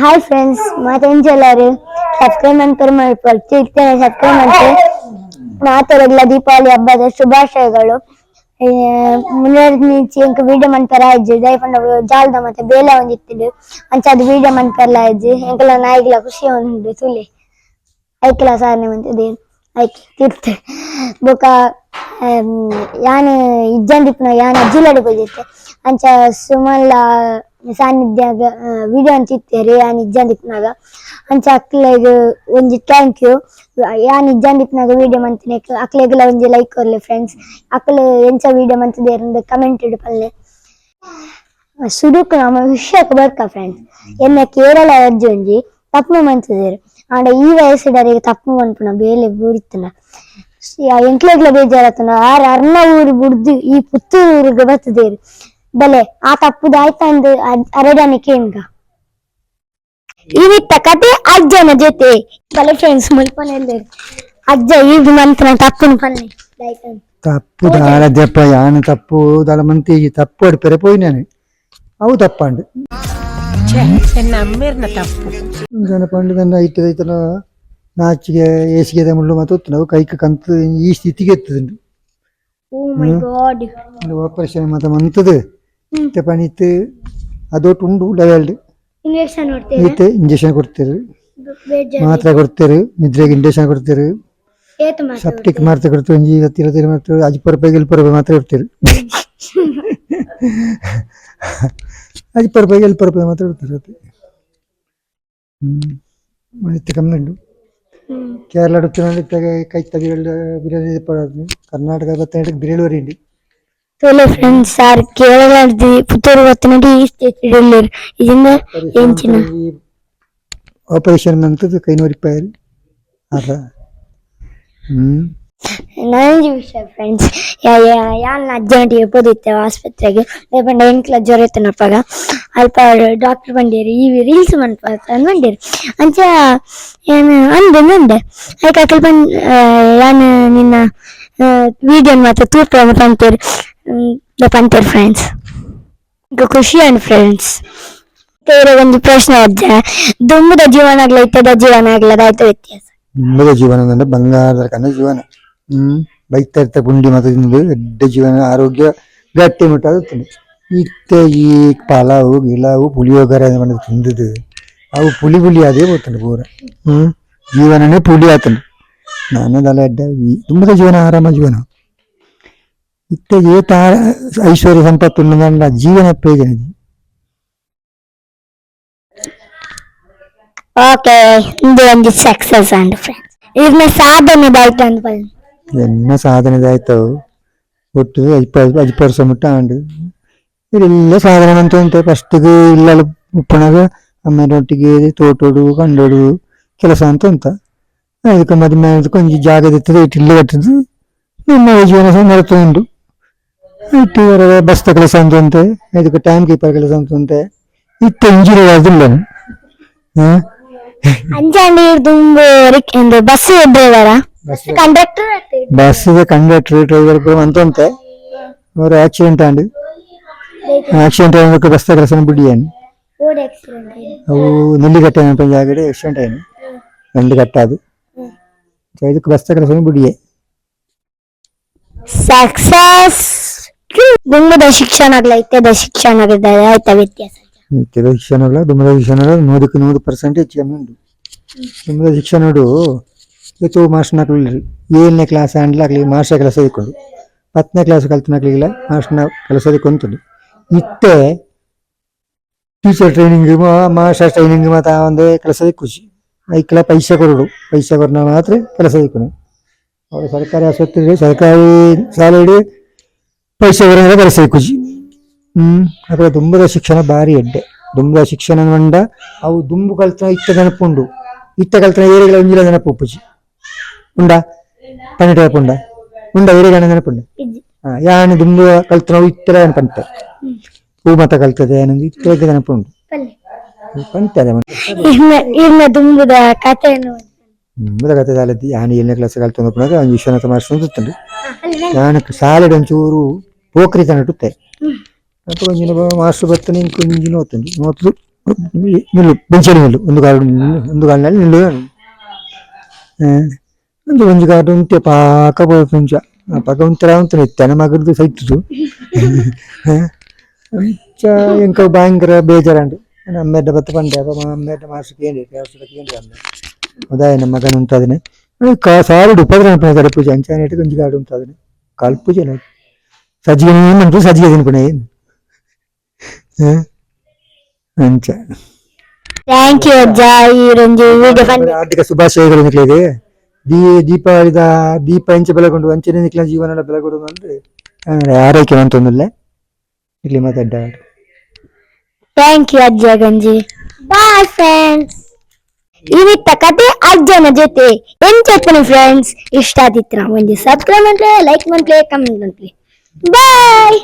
Hi friends, ಮಾತೆಂಜಲಾರು subscribe ಮನ್ಪರ್ ಮಲ್ಪೊಡ್ಚಿ ಇತ್ತೆ subscribe ಮಂತೆ. ಮಾತೆರೆಗ್ಲ Deepavali ಹಬ್ಬದ ಶುಭಾಶಯಗಳು. ಮುನ್ನೆರ್ದ್ ಎಂಕ್ ವಿಡಿಯೋ ಮನ್ಪೆರ ಆಯ್ಜಿ, ದಾಯೆ ಪಂಡ ಜಾಲ್ದ ಮತ್ತೆ ಬೇಲೆ ಒಂದಿತ್ತುಂಡು. ಅಂಚ ಅದು ವಿಡಿಯೋ ಮನ್ಪೆರ್ಲ ಆಯ್ಜಿ. ಎಂಕಲ ನಾಯಿಗ್ಲ ಖುಷಿ ಉಂಡು ತೂಲೆ, ಐಕ್ಲ ಸಾಧನೆ ಮಂತುದು ಐಕ್ ತಿರ್ತ್. ಬೊಕ ಯಾನ್ ಇಜ್ಜಂದಿಪ್ಪುನ ಯಾನ್ ಅಜ್ಜಿಲಡೆ ಪೋದಿತ್ತೆ. ಅಂಚ ಸುಮಲ್ಲ ಸಾನ್ನಿಧ್ಯ ವಿಡಿಯೋ ಅಂಚಿತ್ತೇರು ಯಾನ್ ಇಜ್ಜಂದಿಪ್ಪುನಾಗ. ಅಂಚ ಅಕ್ಲೆಗ್ ಒಂಜಿ thank you. ಯಾನ್ ಇಜ್ಜಂದಿಪ್ಪುನಾಗ ವಿಡಿಯೋ ಮಂತಿನೆಕ್ ಅಕ್ಲೆಗ್ಲ ಒಂಜಿ ಲೈಕ್ ಕೊರ್ಲೆ ಫ್ರೆಂಡ್ಸ್. ಅಕ್ಲು ಎಂಚ ವಿಡಿಯೋ ಮಂತಿದೇರ್ ಕಮೆಂಟ್ ಪಲ್ಲೆ. ಸುರುಕು ನಮ ವಿಷಯಕ್ಕೆ ಬರ್ಕ ಫ್ರೆಂಡ್ಸ್. ಎನ್ನ ಕೇರಳ ಅಜ್ಜಿ ಒಂಜಿ ತಪ್ಪು ಮಂತಿದೇರು. ಆಂಡ ಈ ವಯಸ್ಸುಡರಿಗೆ ತಪ್ಪು ಮನ್ಪುನ ಬೇಲೆ ಬೂಡಿತ್ತುನ ಎಂಕ್ಲೆಗ್ಲ ಬೇಜಾರಾತುಂಡು. ಆರ್ ಅರ್ನ ಊರು ಬುಡ್ದು ಈ ಪುತ್ತೂರು ಊರಿಗೆ ಬತ್ತದೇರು ಬಲೆ ಆ ತಪ್ಪುದ ಆಯ್ತಂದು ಅರೆಡನೆ ಕೇನ್ಗ. ಇವಿತ್ತ ಕತೆ ಅಜ್ಜನ ಜೊತೆ ಬಲೆ ಫ್ರೆಂಡ್ಸ್, ಮುಲ್ಪನೆಲ್ಲೇರು ಅಜ್ಜ ಈಗ ಮಂತ್ನ ತಪ್ಪುನು ಪನ್ನೆ ದಾಯ್ತಂದು. ತಪ್ಪು ದಾಲ ದೆಪ್ಪ, ಯಾನ್ ತಪ್ಪು ದಾಲ ಮಂತಿ ತಪ್ಪು ಅಡ್ಪೆರೆ ಪೋಯಿನಾನೆ, ಅವು ತಪ್ಪಂಡು. ಎನ್ನ ಅಮ್ಮೇರ್ನ ತಪ್ಪು. ಜನ ಪಂಡ ನನ್ನ ಐತ ಐತನ ನಾಚಿಗೆ ಏಸಿಗೆದ ಮುಳ್ಳು ಮತ್ತು ನಾವು ಕೈಕ್ ಕಂತು ಈ ಸ್ಥಿತಿಗೆ ಎತ್ತದುಂಡು. ಓ ಮೈ ಗಾಡ್. ಆಪರೇಷನ್ ಮಾತ ಮಂತದು ಇತ್ತೆ ಪನಿತ್ ಅದೊಟ್ಟು ಉಂಡು ಲೆವೆಲ್ಡ್. ಇಂಜೆಕ್ಷನ್ ಕೊಡ್ತೇವೆ. ಇತ್ತೆ ಇಂಜೆಕ್ಷನ್ ಕೊಡ್ತೇರು. ಬೇಜಾರ್. ಮಾತ್ರೆ ಕೊಡ್ತೇರು, ನಿದ್ರೆಗೆ ಇಂಜೆಕ್ಷನ್ ಕೊಡ್ತೇರು. ಏತ್ ಮಾತ್ರೆ? ಸೆಪ್ಟಿಕ್ ಮಾತ್ರೆ ಕೊಡ್ತೇವೆ. ಒಂಜಿ ತಿರ ತಿರ ಮಾತ್ರೆ, ಅಜ್ಪ ರೂಪಾಯಿಗೆ ಎಲ್ಪ ರೂಪಾಯಿ ಮಾತ್ರೆ ಕೊಡ್ತೇರು. ಅಜ್ಪ ರೂಪಾಯಿಗೆ ಎಲ್ಪ ರೂಪಾಯಿ ಮಾತ್ರ ಕೊಡ್ತಾರೆ ಅತ್ತೆ. ಇತ್ತೆ ಕಮ್ಮಿ ಉಂಡು. ಕೇರಳ ಇತ್ತೆ ಕೈತ ಬಿರಳು ಬಿರಳು ಪಡೋದು. ಕರ್ನಾಟಕ ಬತ್ತನಾಟಕ ಬಿರಳು ವರಿ. ತೋಲೆ ಫ್ರೆಂಡ್ಸ್, ಆರ್ ಕೇರಳರ್ದು ಪುತ್ತೂರು ಬತ್ತನಡಿ ಈ ಸ್ಟೇಟ್ ಉಲ್ಲೆರ್ ಇದನ್ನ ಎಂಚಿನ ಆಪರೇಷನ್ ಮಂತದ್ದು ಕೈ ನೋರಿಪ್ಪಾಯರು ಅರ. ನನೊಂಜಿ ವಿಷಯ ಫ್ರೆಂಡ್ಸ್, ಯಾನ್ ಅಜ್ಜನೊಟ್ಟಿಗೆ ಪೋದಿತ್ತೆ ಆಸ್ಪತ್ರೆಗೆ. ದಾಯೆ ಪಂಡ ಎಂಕ್ಲ ಜ್ವರ ಇತ್ತಿನಪಗ. ಅಲ್ಪ ಡಾಕ್ಟರ್ ಬಂಡೇರು, ಈ ರೀಲ್ಸ್ ಮನ್ಪ ಬಂಡೇರು. ಅಂಚ ಯಾನ್ ಅಂದೆ ಅಂದೆ. ಐಕ್ ಅಕಲ್ ಪನ್ ಯಾನ್ ನಿನ್ನ ವಿಡಿಯೋ ಮಾತ ತೂಪ ಪಂತೇರ್ ಪಂತೇರ್. ಫ್ರೆಂಡ್ಸ್, ಖುಷಿ ಆಂಡ್ ಫ್ರೆಂಡ್ಸ್. ಬೇರೆ ಒಂದು ಪ್ರಶ್ನೆ ಅಜ್ಜ, ದುಂಬುದ ಜೀವನ ಆಗ್ಲ ಇತ್ತದ ಜೀವನ ಆಗ್ಲದ ಆಯ್ತು ವ್ಯತ್ಯಾಸ? ನಿಮ್ಮದ ಜೀವನ ಅಂದ್ರೆ ಬಂಗಾರದ ಕನ್ನ ಜೀವನ. ಬೈತಾ ಇರ್ತ ಪುಂಡಿ ಮತ್ತು ತಿಂದು ಎಡ್ಡೆ ಜೀವನ, ಆರೋಗ್ಯ ಗಟ್ಟಿ ಮುಟ್ಟಾದ ತಿಂದು. ಇತ್ತೆ ಈ ಪಲಾವು ಗಿಲಾವು ಪುಳಿಯೋಗರೆ ಪಂಡ ತಿಂದದು ಅವು ಪುಳಿ ಪುಳಿ ಅದೇ పోతుంది ಪೂರ. ಜೀವನನೇ ಪುಳಿ ಆತಂಡು. ನಾನು ದಲ ಎಡ್ಡೆ. ಈ ದುಂಬದ ಜೀವನ ಆರಾಮ ಜೀವನ. ಇತ್ತೆ ಏತ ಐಶ್ವರ್ಯ ಸಂಪತ್ತು ಉಂಡು, ಜೀವನ ಪ್ರಯೋಜನ. ಓಕೆ, ಇಂದು ಒಂಜಿ success and friends. ಇರ್ನ ಸಾಧನೆ ದಾಯ್ತು ಅಂದ್ ಪಲ್ಲೆ. ಎನ್ನ ಸಾಧನೆ ಆಯ್ತವು ಒಟ್ಟು ಅಜ್ಪ ಅಜ್ಪ ವರ್ಷ ಮುಟ್ಟ ಆಂಡು. ಎಲ್ಲ ಸಾಧನೆ ಮಂತ ಉಂಟು. ಫಸ್ಟಿಗೆ ಇಲ್ಲಲು ಉಪ್ಪುನಾಗ ಅಮ್ಮನೊಟ್ಟಿಗೆ ತೋಟೋಡು ಕಂಡೋಡು ಕೆಲಸ ಅಂತ ಉಂಟ. ಅದಕ್ಕೆ ಮದುವೆ ಅದಕ್ಕೆ ಒಂಜಿ ಜಾಗ ಇರ್ತದೆ, ಇಟ್ಟು ಇಲ್ಲು ಕಟ್ಟದು, ನಮ್ಮ ಜೀವನ ಸಹ ನಡೀತಾ ಉಂಟು. ಇಟ್ಟು ಬಸ್ತ ಕೆಲಸ ಅಂತ ಉಂಟೆ, ಇದಕ್ಕೆ ಟೈಮ್ ಕೀಪರ್ ಕೆಲಸ ಅಂತ ಉಂಟೆ. ಇತ್ತೆ ಇಂಜಿನಿಯರ್ ಆದಿಲ್ಲ. ಅಂಚಾಂಡ ಇರ್ ದುಂಬು ಇಂದು bus ಡ್ರೈವರಾ, conductor? Bus conductor driver ಪೂರ ಅಂತ ಉಂಟೆ. ಅವರು ಆಕ್ಸಿಡೆಂಟ್ ಆಂಡ್, ಆಕ್ಸಿಡೆಂಟ್ ಆಗಿ ಬಸ್ತ ಕೆಲಸ ಬಿಡಿಯಾನು. Road accident? ಅವು ನೆಲ್ಲಿಕಟ್ಟೆ ನೆನಪ ಜಾಗಡೆ ಆಕ್ಸಿಡೆಂಟ್ ಆಯ್ನು, രണ്ട് ಕಟ್ಟಾದು. ಇದಕ್ಕೆ ಬಸ್ತ ಕೆಲಸ ಬಿಡಿಯೆ. ಸಕ್ಸಸ್. ದುಂಬುದ ಶಿಕ್ಷಣ ಆಗ್ಲ ಇತ್ತದ ಶಿಕ್ಷಣ ಆಗ್ಲದ ಆಯ್ತಾ ವ್ಯತ್ಯಾಸ? ಇತ್ತೆದ ಶಿಕ್ಷಣ ದುಂಬದ ಶಿಕ್ಷಣ 100ಕ್ಕೆ 100% ಹೆಚ್ಚು ಕಮ್ಮಿ ಉಂಟು. ದುಂಬದ ಶಿಕ್ಷಣಡು ಏತೋ ಮಾಸ್ಟರ್ನಕ್ಲು 7ನೇ ಕ್ಲಾಸ್ ಆಂಡ್ಲ ಮಾಸ್ಟರ್ ಕೆಲಸ ದಿಕ್ಕೊಂಡು, 10ನೇ ಕ್ಲಾಸ್ ಕಲ್ತನಕ್ಲಿಗೆಲ್ಲ ಮಾಸ್ಟರ್ನ ಕೆಲಸ ದಿಕ್ಕೊಂತುಂಡು. ಇತ್ತೆ teacher training, master training ಮಾತ ಒಂದೇ ಕೆಲಸ ದಿಕ್ಕುಜಿ. ಐಕ್ಲ ಪೈಸೆ ಕೊರಡು, ಪೈಸೆ ಕೊರನ ಮಾತ್ರ ಕೆಲಸ ದಿಕ್ಕುನು. ಅವರು ಸರ್ಕಾರಿ ಆಸ್ಪತ್ರೆ, ಸರ್ಕಾರಿ ಶಾಲೆಡು ಪೈಸೆ ಕೊರಂದ್ರೆ ಕೆಲಸ ದಿಕ್ಕುಜಿ. ಅಕಲ ದುಂಬದ ಶಿಕ್ಷಣ ಭಾರಿ ಎಡ್ಡೆ. ದುಂಬದ ಶಿಕ್ಷಣ ಪಂಡ ಅವು ದುಂಬು ಕಲ್ತನ ಇತ್ತ ನೆನಪುಂಡು. ಇತ್ತ ಕಲ್ತನ ಏರಿಗಳ ಒಂಜಿಲ ನೆನಪು ಉಪ್ಪುಜಿ. ಉಂಡ ಪನ್ನೆಟ್ ಉಂಡ ಉಂಡ ಏರಿಗಳ ನೆನಪುಂಡು. ಯಾನ್ ದುಂಬು ಕಲ್ತನವು ಇತ್ತರ ಪಂತೆ ಹೂ ಮತ ಕಲ್ತದೆ ಏನಂದು ಇತ್ತರಿಗೆ ನೆನಪುಂಡು ಪಂತೆ ಅದೇ. ಇರ್ನ ಇರ್ನ ದುಂಬುದ ಕಥೆಯನ್ನು. ದುಂಬುದ ಕತೆ ದಾಲದಿ, ಯಾನ್ 7ನೇ ಕ್ಲಾಸ್ ಕಲ್ತೊಂದು ಒಂಜಿ ವಿಶ್ವನಾಥ ಮಾಸ್ಟರ್ ಅಂತ. ಯಾನ್ ಶಾಲೆಡ್ ಒಂಚೂರು ಪೋಕ್ರಿ ತನಟುತ್ತೆ. ಅಲ್ಪ ಒಂಜಿನ ಮಾಸ್ಟರ್ ಬತ್ತನೆ, ಇಂಕ್ ಒಂಜಿ ನೋತುಂಡು ನೋತುದು. ನಿಲ್ಲು ಬೆಂಚಲ್ಲಿ ನಿಲ್ಲು ಒಂದು ಕಾಲು ಒಂದು ಕಾಲಿನಲ್ಲಿ ನಿಲ್ಲು. ಒಂದು ಒಂಜಿ ಕಾಲು ಉಂತೆ ಪಾಕ ಪೋಪುಂಚ ಪಾಕ ಉಂತರ ಉಂತನೆ ಇತ್ತಾನೆ ಮಗರ್ದು ಸೈತುದು. ಅಂಚ ಎಂಕ ಭಯಂಕರ ಬೇಜಾರಂಡು. ಅಮ್ಮೆಡ್ಡ ಬತ್ತ ಪಂಡೆ ಅಪ್ಪ ಅಮ್ಮೆಡ್ಡ ಮಾಸ್ಟರ್ ಕೇಂದ್ರ ಕೇಂದ್ರ ಅಮ್ಮೆ ಉದಾಯ ನಮ್ಮ ಮಗನ ಉಂತಾದನೆ ಸಾರು ಉಪದ್ರ ಕಡಪೂಜೆ ಅಂಚಾನೆ ಒಂಜಿ ಕಾಡು ಉಂತಾದನೆ ಕಲ್ಪೂಜೆ ಸಜ್ಜಿಗೆ ಏಮಂಟು ಸಜ್ಜಿಗೆ ತಿನ್ಪುಣೆ ಅಂಚ. Thank you ಅಜ್ಜ, ಈ ಒಂಜಿ ವಿಡಿಯೋ ಪಂಡ. ಆರ್ಥಿಕ ಶುಭಾಶಯಗಳು ನಿಕ್ಲೆಗ್. ದೀಪಾವಳಿದ ದೀಪ ಎಂಚ ಬೆಳಗೊಂಡು ಅಂಚನೆ ನಿಕ್ಲ ಜೀವನ ಬೆಳಗೊಂಡು ಅಂದ್ರೆ ಆರೈಕೆ ಮಂತೊಂದುಲ್ಲೆ ನಿಕ್ಲೆ ಮಾತಾಡ್ಡ. Thank you ಅಜ್ಜ ಗಂಜಿ. Bye friends. ಇವತ್ತ ಕತೆ ಅಜ್ಜನ ಜೊತೆ ಎಂಚಪ್ಪನ ಫ್ರೆಂಡ್ಸ್, ಇಷ್ಟ ಆದಿತ್ರ ಒಂಜಿ ಸಬ್ಸ್ಕ್ರೈಬ್ ಮನ್ಪ್ಲೆ, ಲೈಕ್ ಮನ್ಪ್ಲೆ, ಕಮೆಂಟ್ ಮನ್ಪ್ಲೆ. ಬಾಯ್.